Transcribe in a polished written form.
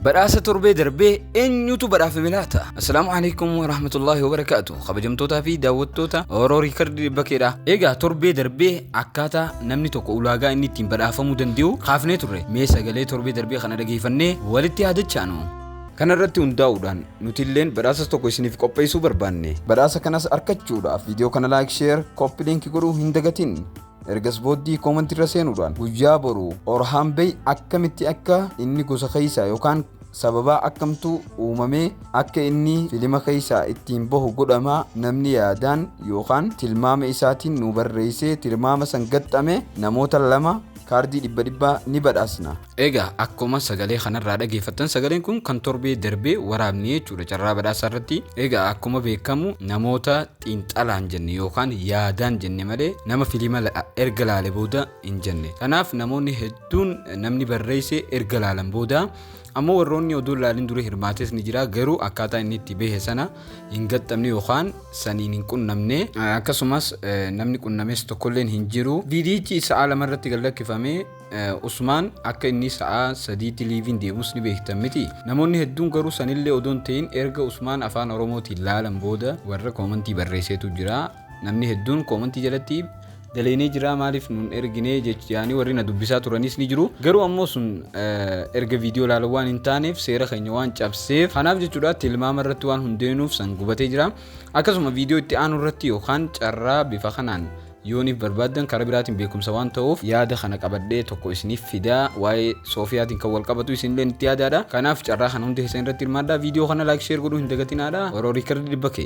Badhaasa torbee darbee eenyutu badhaafame laata? Assalaamu alaikum warahmatullaahi wabarakaatu. Kabajamtootaa fi daawwattoota Oromoo Riikardii Bakkeedha. Egaa torbee darbee akkaataa namni tokko ulaagaa inni ittiin badhaafamuu danda'u kaafnee turre. Mee sagalee torbee darbee kana dhageeffannee walitti yaadachaanu. Kana irratti hundaa'uudhaan nuti illeen badhaasa tokko isiniif qopheessuu barbaanne. Badhaasa kanas argachuudhaaf viidiyoo kana like, share, copy link godhuu hin dagatin. Ergas booddee koomantii irra seenuudhaan guyyaa boru Orhaan Bey akkamitti akka inni gosa keessaa yookaan sababaa akkamtu uumamee akka inni filima keessaa ittiin bahu godhamaa namni yaadaan yookaan tilmaama isaatiin nu barreessee tilmaama san gaxxame namoota lama kaardii dhibba dhibbaa ni badhaasna. Egaa akkuma sagalee kanarraa dhageeffattan, sagaleen kun kan torbee darbee waraabne jechuudha carraa badhaasaa irratti. Egaa akkuma beekamu namoota xiinxalaan jenne yookaan yaadaan jenne malee nama filima erga laale booda hin jenne. Kanaaf namoonni hedduun namni barreesse erga laalan booda, ammoo warroonni oduu laalin dura hirmaates ni jira, garuu akkaataa inni itti bahe sana hin gaxxamne yookaan saniin hin qunnamne, akkasumas namni qunnames tokkolleen hin jiru. Viidiyichi sa'a 2 irratti gad lakkifame. Usmaan akka inni sa'a 3tti liiviin deemus ni beektan miti. Namoonni hedduun garuu sanillee odoo hin ta'in erga Usmaan afaan Oromootiin laalan booda warra koomantii barreesseetu jira. Namni hedduun koomantii jalatti daleenee jira, maaliif nun ergine jechaanii warri na dubbisaa turanis ni jiru. Garuu ammoo sun erga viidiyoo ilaalan waan hin taaneef, seera keenya waan cabseef, kanaaf jechuudha, tilmaama irratti waan hundeenuuf san gubatee jira. Akkasuma viidiyoo itti aanu irratti yookaan carraa bifa kanaan yooniif barbaaddan karaa biraatiin beekumsa waan ta'uuf yaada kana qabadhee tokko isiniif fidaa, waa'ee Soofiyaatiin kan wal qabatu isinillee itti yaadaadha. Kanaaf carraa kana hundi keessan irratti hirmaadhaa. Viidiyoo kana like, share godhuu hin dagatinaadha. Warra Riikardii dhibba kee.